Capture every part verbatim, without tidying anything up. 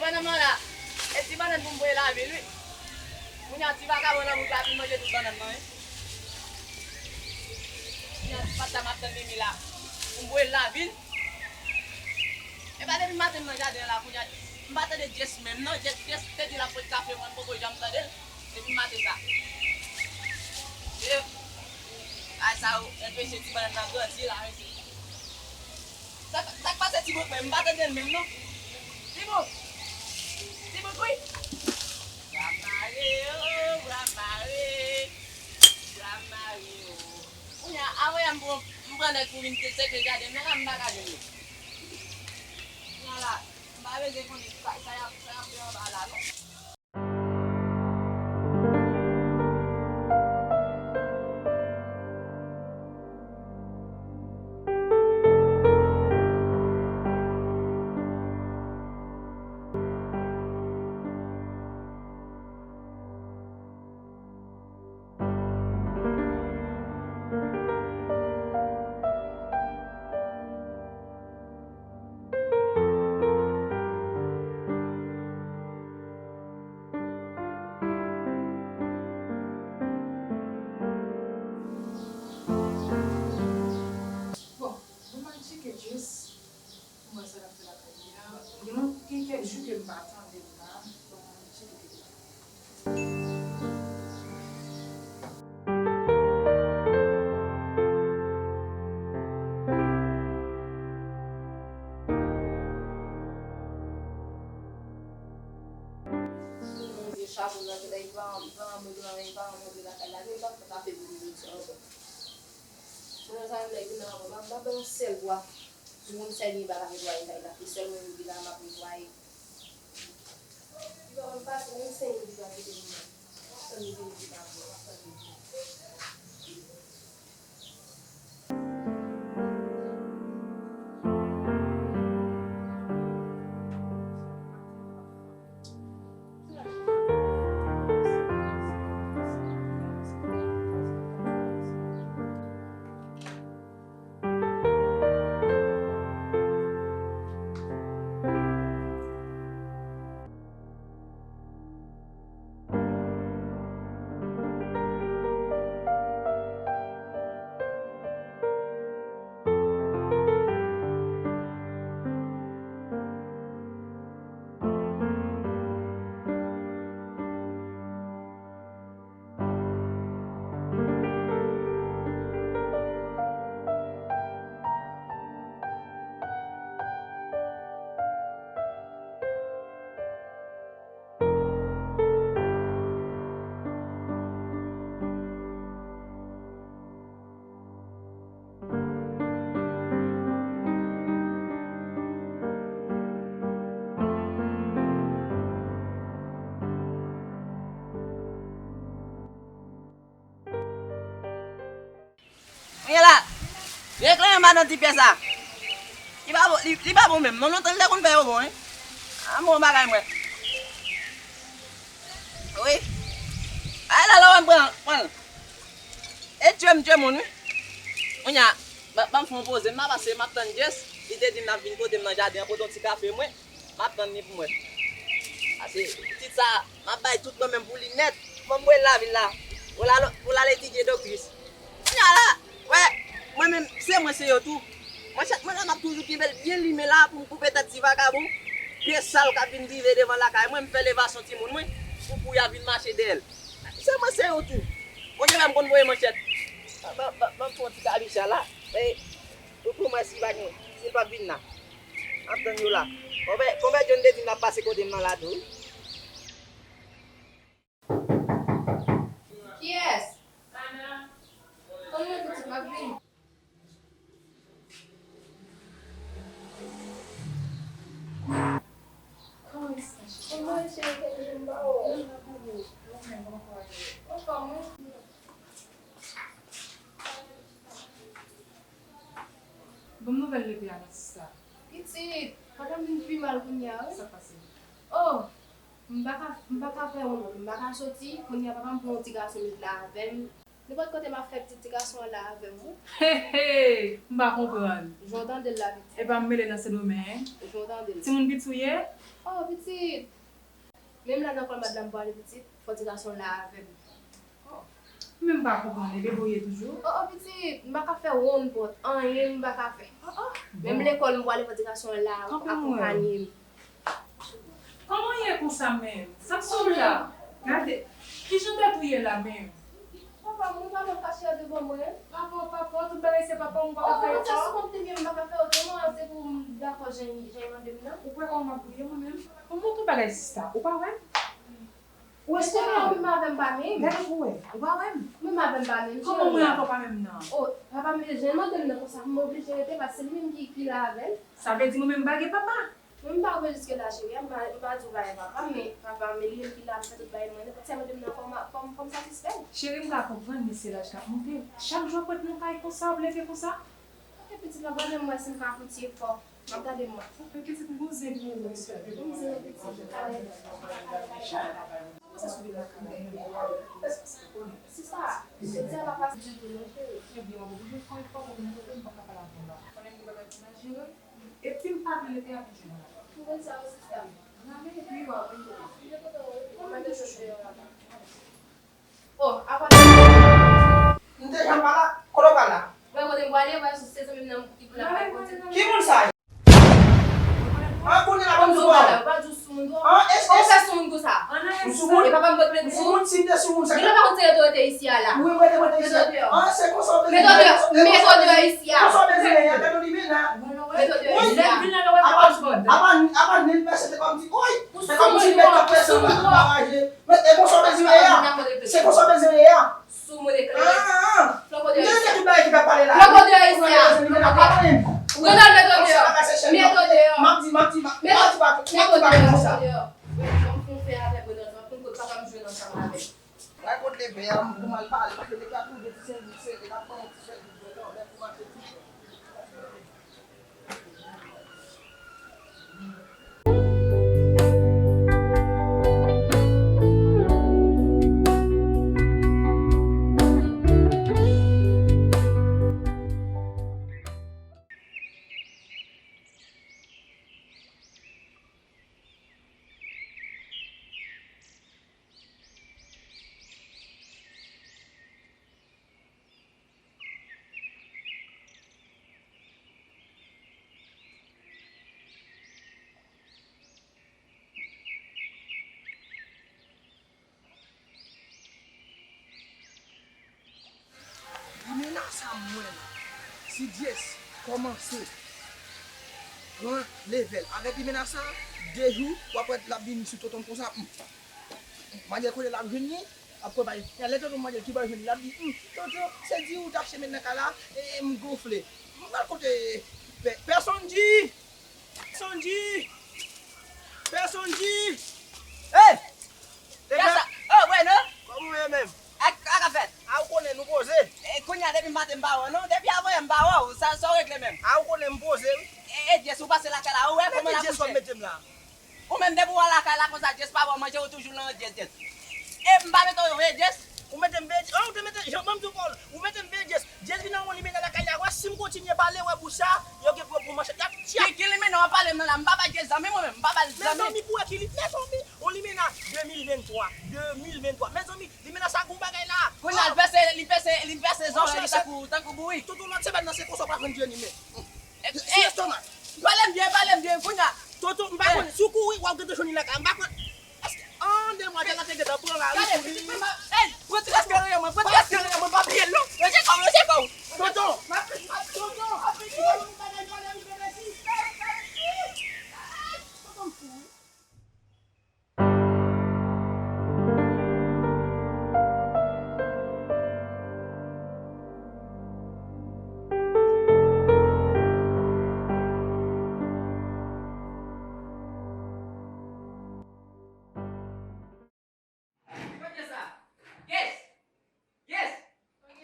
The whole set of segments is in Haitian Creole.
Bannann mwen la. E ti bannann pou m voye lavil, wi. Kounye a ti vakabon nan bouch la fin manje tout bannann mwen, wi. Kounye a ti pat la m ap tann mimi la pou m voye l lavil. E pa depi maten m nan jaden an la, kounye a m pa tande Jess menm non. Jess, Jess te di l ap pot kafe mwen, m poko janm tande l depi maten sa. E ay sa yo anpeche ti bannann nan grandi la, mesye. Sa, sa k pase ti bout mwen, m pa tande l menm non. Ti bout. Ti bout, wi. Bra mare, o, bra mare. Bra mare, o. Kounye a, a voye m pran, m pran nèg pou vin te seke jaden m nan la, m pa ka jwenn yo. Kounye a la, m pa bezwen konnen sa, sa y ap, sa y ap fè anba la non. Bon, nou pral tcheke Jess pou m wè sa l ap fè lakay li a. Gen yon, gen kèk jou ke m pa tande l la. Bon, m tcheke kèk jou. Bondye, chapo nan tèt, li pa, li pa anmwe gran, li pa anmwe gran lakay la, li pa fè kafe pou li jodi a ankò. Mwen sa m lè vin nan anmwe, m ap bay yon sèl bwa. Yon sèl li pa ka netwaye kay la, e sèl mwen menm ki la m ap netwaye. Li pa konn pase menm senk minit li pa kite m nan. M ap tann li vini, li pa vini, m ap tann li vini. Kounye a la, reklame madan ti pyè sa. Li pa bon, li, li pa bon menm. Non, lontan li te konn fè yo bon, wi. A bon bagay mwen. Wi. Ay la, la, w ap pran, pran. E tchwe m tchwe moun, wi. Kounye a, ban, ban m fè yon poze. M pa pase, m ap tann Jess. Li te di m l ap vin kote m nan jaden an, pote yon ti kafe mwen. M ap tann li pou mwen. Pase pitit sa, m ap bay tout mwen menm pou li nèt. Ban m voye l lavil la. Pou l al, pou l al etidye doktris. Kounye a la, wè, mwen menm, se mwen se yo tou. Manchèt mwen la, m ap toujou kenbe l byen limen la pou m koupe tèt ti vakabon. Pye sal k ap vin drive devan lakay mwen, m fè levasyon timoun mwen, pou, pou y ap vin mache dèyè l. Se mwen se yo tou. Bondye fè m konn voye manchèt. Ban, ban, ban, ban m fè yon ti kabicha la. E, pou, pou mwen si pa gen, si l p ap vin la. M ap tann yo la. Konpè, konpè John te di m l ap pase kote m nan la tou, wi. Kiyès? Konn mwen pitit m ap vini. Kòman w ye cheri, kèk jou m pa wè w? Anfòm wi. Ban m nouvèl lepe a non sista. Pitit, papa m vin pi mal kounye a wi. Sa k pase? Oh, m pa ka, m pa ka fè wout, m pa ka soti, kounye a papa m pran yon ti gason met la avè m. Nenpòt kote m ap fè pitit ti gason an la avè m wi. Hey, hey, m pa konprann. Jan w tande l la pitit. Epa m mele nan Sendomeng. Jan w tande l. Timoun piti w ye? Oh, pitit! Menm la nan kòl madanm pwale pitit, fò ti gason la avè m. Oh, mwen menm m pa konprann, e bebe w ye toujou? Oh, oh, pitit, m pa ka fè wonn pòt, anyen m pa ka fè. Oh, oh. Menm lekòl m pwale, fò ti gason la akonpanye m. Kòman w ye konsa menm? Sa k sou w la? Gade, kijan tèt ou ye la menm? Papa, moun pa nan kache devan mwen. Papa, papa, tout bagay se papa, ou pa ka fè efò. Ou konn sou kont li, m pa ka fè otreman, se pou m dakò jan, jan l mande m nan. Ou kwè kòman m ap gouye mwen menm? Kòman tout bagay sista, ou pa wè m? Ou espere m menm avè m pa menm. Gade pou wè, ou pa wè m? Menm avè m pa menm. Kòman mwen avè w pa menm nan? Oh, papa, men jan l mande m nan konsa, m oblije rete, paske se li menm ki, ki la avè l. Sa vle di mwen menm m pa gen papa? Mwen m pa rive jiske la, cheri a, m pa, m pa di w pa gen papa, men papa, men li menm ki la, m fè tout bagay mwen, nenpòt sa mande m nan fò m, fò m, fò m satisfè l. Cheri, m ka konprann, men se laj k ap monte. Chak jou w ap ret nan kay konsa, w ap leve konsa. Ok, pitit la, gade m wè si m ka fout efò. M ap gade m wè. Ok, pitit, m gon zen pou ou, respè. M gon zen, pitit. Alè, alè, alè, alè. Sa pase sou vin lakay mwen? Sista, jodi a pa fasil ditou non, cheri. Ebyen, w ap oblije fè efò pou vin kote m, m p ap ka pale avè w la. Konnen m gen bagay pou m al jere. Epi m pa vle rete a pi jwenn la. Nouvèl sa yo, sista. Nale epi w a vin kote m. M te kontan wi. Kòman te sot deyò la? Oh, apa. M te janm pa la. Kote w pral la? Mwen kote m prale, mwen se zanmi m nan ki pou la bay kote. Ki moun sa yo? An kounye a ban m di w pa wè. Ou pa di w soumoun tou. An, es, es. Ou fè soumoun konsa. M soumoun? E papa m pot plent pou ou. M soumoun, si m te soumoun, sa. Genlè pa konn se yo te rete isi a la. Wi, mwen te rete isi a. An, se konsa w bezwen. Mete w deyò. Mete w deyò isi a. Konsa w bezwen, ya, gade w li men la. Mete w deyò isi a. Apa, apa, apa, nèg pèse te kòm di, oy, se kòm ti bèt k ap pèse nan raje. Men, e konsa w bezwen ye a. Se konsa w bezwen ye a. Sou mwen eklere. Ah, ah, ah. Floko deyò isi a. M te tout bagay ki t ap pale la. Floko deyò isi a. Floko deyò isi a. Ronald, mete w deyò. Mete w deyò. M ap di, m ap di, m ap di, m ap di, m ap di, m ap di, m ap di, m ap di. Wi, fò m fè yon fè avèk Ronald, m ap konn kot papa m jwenn ansanm avè l. Rakonte leve a, m pou mal pale, paske nèg la toude ti sèl bout sere, l ap pran yon ti sèl bout bwè kanmenm pou mache tou. Limena sa m wè la, si Jess kòmanse pran levèl avèk limena sa, de jou, w ap wè l ap vin sou tonton m konsa. Manzè kote l ap jwenn li, ap konpayi. Lè tonton manzè ki bay jwenn li, l ap di, "Hum, tonton, se di ou t ap chemen nan kay la, e, e m gonfle." M pral kote pè, pè Sonji. Sonji! Pè Sonji! Hey! Kiyès sa? Oh, Bueno! Kòman w ye menm? Ak, ak afè? A, ou konnen nou poze. E, kounye a, depi maten m pa wè w, non? Depi avanyè m pa wè w, sa, sa w regle menm? A, ou konnen m poze, wi. E, e, Jess, ou pase lakay la, ou wè kòman l ap bouje? Mete Jess kòm mete m la. Ou menm depi w al lakay la konsa, Jess pa ba w manje, ou toujou nan Jess, Jess. E m pa mete w veye Jess? Ou mete m veye Jess? An, ou te mete, jan, ban m di w pawòl. Ou mete m veye Jess. Jess vin anwo limena lakay la. Wè, si m kontinye pale, wè bouch sa, yo gen pou, pou manchèt, y ap tchak. Ki, ki limena w ap pale m nan la? M pa bay Jess zanmi mwen menm, m pa ba l zanmi. Mezanmi, pou wè ki li, mezanmi, on limena de mil venntwa, de mil venntwa. Mezanmi, limena sa gon bagay la. Kounye a, li pèse, li pèse, li pèse zòrèy li tankou, tankou bourik. Tout, tout lòt semèn nan, se konsa w pa jwenn Jenny, men. E, sou e, estomak. Pale m byen, pale m byen, kounye a. Toto, m pa konnen. Si w kouri, w ap gentan jwenn li lakay. M pa konn. Èske, an, de mwa, Jana te gentan pran lari sou li. Ey, pran ti rès kè nan men mwen, pran ti rès kè nan men mwen, pa bliye l non. Rete kò w, rete kò w. Toto. Toto. Toto, m fou, wi. Kote sa? Yes! Yes!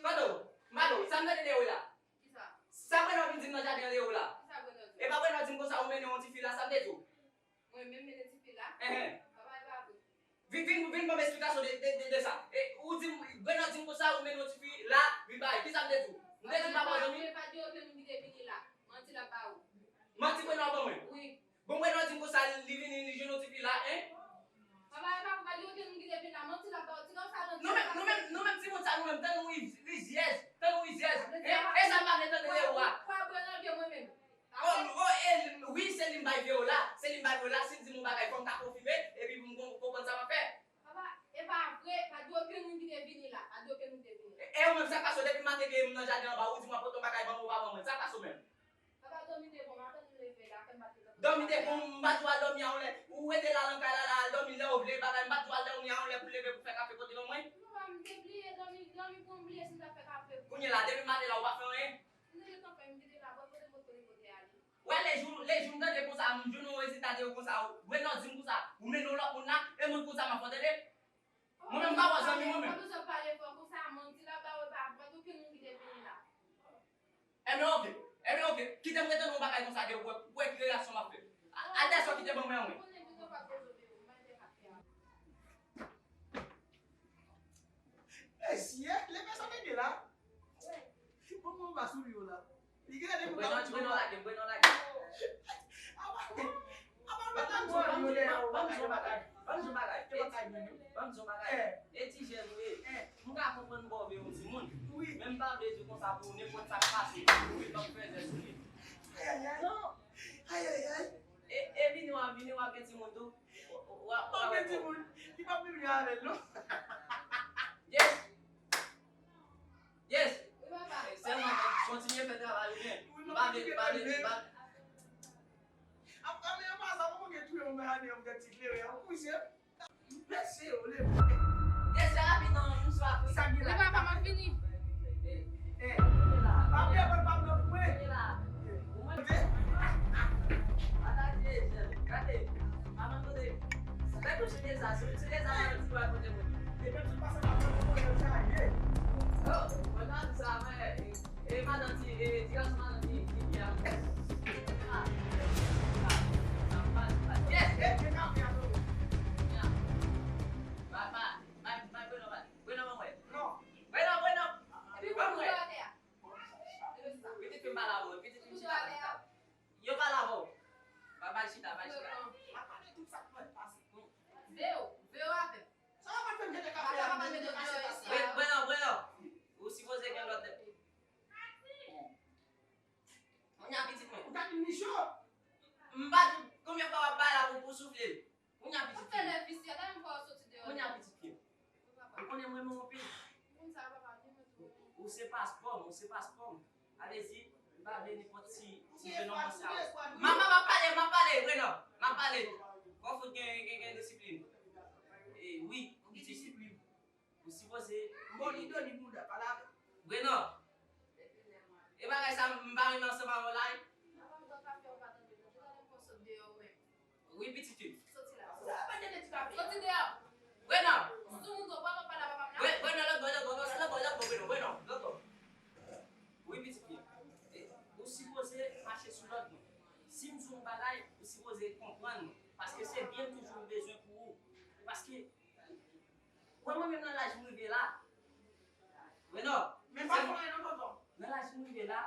Kote w? Malo, sa m tande dèyè w la? Kisa? Sa Brenò vin di m nan jaden an dèyè w la? Kisa Brenò di w? E pa Brenò di m konsa ou mennen yon tifi la, sa m te di w? Mwen menm mennen tifi la? Enhen. Papa, e pa vre. Vin, vin, vin ban m esplikasyon de, de, de, de sa. E, ou di m, Brenò di m konsa, ou mennen yon tifi la, vin bay. Kisa m te di w? M te di m pa pran zanmi? Papa, e pa de okenn moun ki te vini la. Manti l ap ba ou. Manti Brenò ban mwen? Wi. Bon, mwen, nou di m konsa, li vini, li jwenn yon ti fi la, en? Papa, e pa pou pa di okenn moun ki te vin la, manti l ap ba w, ti gason sa manti. Nou menm, nou menm, nou menm timoun sa, nou menm, tann nou rizyèz, tann nou rizyèz, en? E sa m pa vle tande de ou a. Ou pa bwè nan vye mwen menm. Oh, oh, e, wi, se li m bay Viola, se li m bay Viola, si l di m yon bagay, fò m ta konfime, epi pou m kon-, konprann sa m ap fè. Papa, e pa vre, pa di okenn moun ki te vini la, pa di okenn moun ki te vini la. E, e ou menm, sa k pase w? Depi maten ke m nan jaden anba, ou di m w ap pote yon bagay ban m, ou pa ban mwen, sa k pase w menm? Papa, dòmi te bon, maten m leve la, fè m pa t Dòmi te bon, m pa di w al dòmi a yon lè. Ou rete la nan kay la, la al dòmi lè w vle, bagay, m pa di w al dòmi a yon lè pou leve pou fè kafe pote ban mwen. Non, papa, m te bliye dòmi, dòmi pran m bliye si m t ap fè kafe. Kounye la, depi maten la, ou pa fè anyen. M te gentan fè, m kite la, bò kote m pote li pote ale. Wè, lejou, lejou m tande konsa, m jwenn yon rezilta de yo konsa, Gwenò di m konsa, ou mennen yon lòt moun la, e mwen konsa m ap fè w tande. Mwen menm m pa wè zanmi mwen menm. Ou pa bezwen pale fò konsa, manti l ap ba w, e pa vre, okenn moun ki te vini la. Enben, oke. Enben, oke. Kite m rete nan yon bagay konsa de ou, pou wè ki reyaksyon m ap fè. A, al dèyè sa w kite ban mwen an, wi. Mesye, leve sa nèg la. Bon, bon, ba sou li yo la. Li genlè depi Bwè non, bwè non lage, bwè non lage. Apa, apa, ban m di yon bagay, ban m di yon bagay, ban m di yon bagay, ban m di yon bagay. E ti jèn ou ye. M ka konprann bò vle yon timoun. Men m pa vle di konsa pou nenpòt sa k pase, ou vin ban m fè zè sou li. Ayayay. Non. Ayayay. E, e vini w ap, vini w ap gen timoun tou. W, w, w, w ap gen timoun. Li p ap menm jan avè l, non. Yes. Yes. Wi, papa. Sèlman, kontinye fè travay ou byen. Wi, m ap kontinye fè travay m byen. Ap, ap, men an pasan, mwen gen touye yon ane, yon gade ti kleren, yon kouche. Mesye, yo leve. Yes, se rapid, non, m swaf, wi. Sa gen la? Wi, papa, m ap vini. Eh, eh. Pa bliye pran pa m nan pou mwen. Vini la. Ou manje. Pataje, jèn. Gade. Maman, tande. Fè touche de sa. Sou touche de sa, maman, ti bwa kote mwen. E menm si w pase pa mwen, mwen, yo sa ye. Oh, mwen nan sa, mwen. E madan ti, e ti gason madan ti, ti fi a. Ah. Yes, eh, gen kafe a tonbe. Ya. Ba, ba, ba, ba, Bruno, ba. Bruno, ban mwen. Non. Bruno, Bruno. Ban mwen. Pitit fi m pa la, bon. Pitit fi m chita la. Yo pa la, bon. Ba, ba, chita, ba, chita. M ap pale tout sa k mwen pase. Veo, Veo avè. Sa w ap fè m jete kafe a, m jete kafe a. Bruno, Bruno. Ou sipoze gen lòt. Kounye a pitit mwen. Ou ta di m li cho. M pa di konbyen fwa w ap bay la pou, pou soufle l. Kounye a pitit fi m. Kounye a pitit fi m. Ou konnen mwen renmen w anpil. Ou se paspò m, ou se paspò m. Sa vle di, m pa vle nenpòt ti, ti jenòm nan sa. Manman, m ap pale, m ap pale, Renan. M ap pale. Fò w fout gen, gen, gen disiplin. E wi, pitit. Ou sipoze. Bon, li do li bouda, pale avè l. Renan. E bagay sa, m pa renmen ansanm avè w la, wi. Wi, pitit fi m. Soti deyò. Renan. Re-, Renan, lòt bò, lòt bò, lòt bò, lòt bò, Renan, Renan, lòt bò. Wi, pitit fi m. E, ou sipoze mache sou lòd mwen. Si m di w yon bagay, ou sipoze konprann mwen. Paske se byen toujou m bezwen pou ou. Paske Wè mwen menm nan laj m rive la. Renan, men pa fè anyen non, tonton. Nan laj m rive la,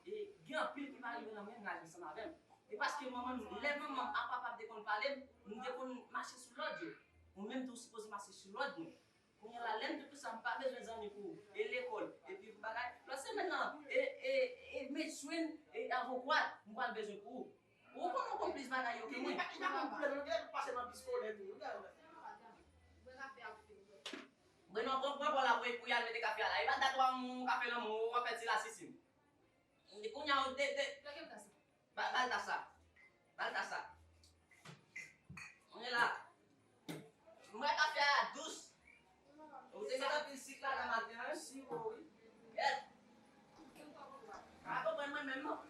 e gen anpil ki pa rive nan menm laj ansanm avè m. E paske manman m, lè manman m ak papa m te konn pale m, m te konn mache sou lòd yo. Ou menm tou sipoze mache sou lòd mwen. Kounye a la, lè m di w tout sa, m pa bezwen zanmi pou ou. E lekòl, epi pou bagay. Lòt semèn nan, e, e, e medsen, e avokad, m pral bezwen pou ou. Ou konn, ou konn plis bagay yo ke mwen. Li pa, li pa konn koulè, non, li pase nan bi skolè tou. Gade. Bwè kafe a pou fini. Bwè non, pran, pran bò la pou, pou y al mete kafe a la. E pa dat w a yon kafe lanmou, w ap fè ti lasisin. Kounye a, ou te, te. Ba, ba l tas la. Ba l tas la. Kounye a la. M wè kafe a dous. Ou te met anpil sik ladan maten an, wi. Siwo, wi. Yes. Pa konprann mwen menm, non.